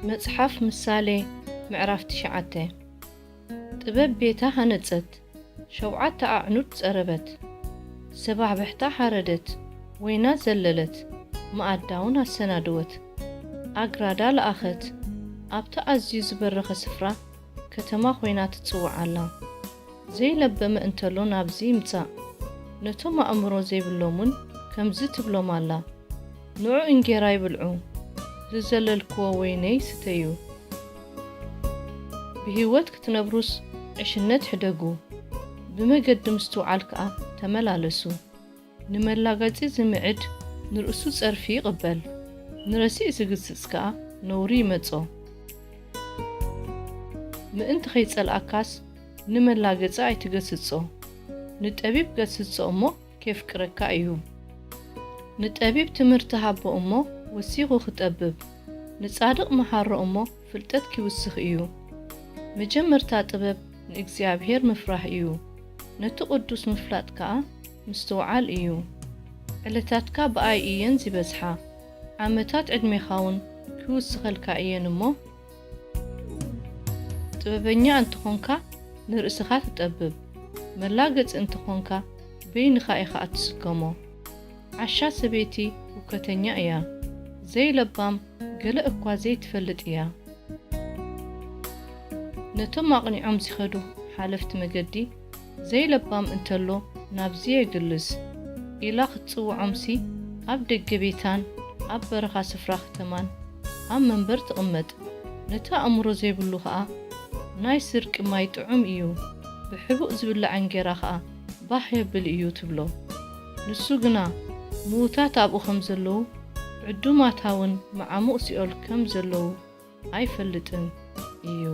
መጽሓፍ ምሳሌ ምዕራፍ ትሽዓተ። ጥበብ ቤታ ሃነጸት፣ ሸውዓተ ኣዕኑድ ጸረበት፣ ሰባሕብሕታ ሓረደት፣ ወይና ዘለለት፣ መኣዳውን ኣሰናደወት። ኣግራዳ ለኣኸት፣ ኣብቲ ኣዝዩ ዝበረኸ ስፍራ ከተማ ኮይና ትጽውዓ ኣላ። ዘይለበመ እንተሎ ናብዚ ይምጻእ። ነቶም ኣእምሮ ዘይብሎምን ከምዚ ትብሎም ኣላ፣ ንዑ እንጌራይ ብልዑ፣ ዝዘለልክዎ ወይነይ ስተዩ። ብህይወት ክትነብሩስ ዕሽነት ሕደጉ፣ ብመገዲ ምስትውዓል ከኣ ተመላለሱ። ንመላገጺ ዝምዕድ ንርእሱ ጸርፊ ይቕበል፣ ንረሲእ ዝግስጽ ከኣ ነውሪ ይመጾ። ምእንቲ ኸይጸልኣካስ ንመላገጺ ኣይትገስጾ። ንጠቢብ ገስጾ እሞ ኬፍቅረካ እዩ። ንጠቢብ ትምህርቲ ሃቦ እሞ ወሲኹ ክጠብብ። ንጻድቕ መሃሮ እሞ ፍልጠት ኪውስኽ እዩ። መጀመርታ ጥበብ ንእግዚኣብሔር ምፍራህ እዩ። ነቲ ቅዱስ ምፍላጥ ከኣ ምስትውዓል እዩ። ዕለታትካ ብኣይ እየን ዚበዝሓ፣ ዓመታት ዕድሜኻውን ኪውስኸልካ እየን እሞ። ጥበበኛ እንተኾንካ ንርእስኻ ትጠብብ፣ መላገጺ እንተኾንካ በይንኻ ኢኻ እትስከሞ። ዓሻ ሰበይቲ ሁከተኛ እያ፣ ዘይለባም ገለ እኳ ዘይትፈልጥ እያ። ነቶም ኣቕኒዖም ዚኸዱ ሓለፍቲ መገዲ ዘይለባም እንተሎ ናብዚ የግልስ ኢላ ክትጽውዖምሲ ኣብ ደገ ቤታን ኣብ በረኻ ስፍራ ከተማን ኣብ መንበር ትቕመጥ። ነቲ ኣእምሮ ዘይብሉ ኸኣ ናይ ስርቂ ማይ ጥዑም እዩ፣ ብሕቡእ ዝብላዕ እንጌራ ኸኣ ባህ የብል እዩ ትብሎ። ንሱ ግና ምዉታት ኣብኡ ከም ዘለዉ ዕዱማት ሃውን መዓሙቕ ሲኦል ከም ዘለዉ ኣይፈልጥን እዩ።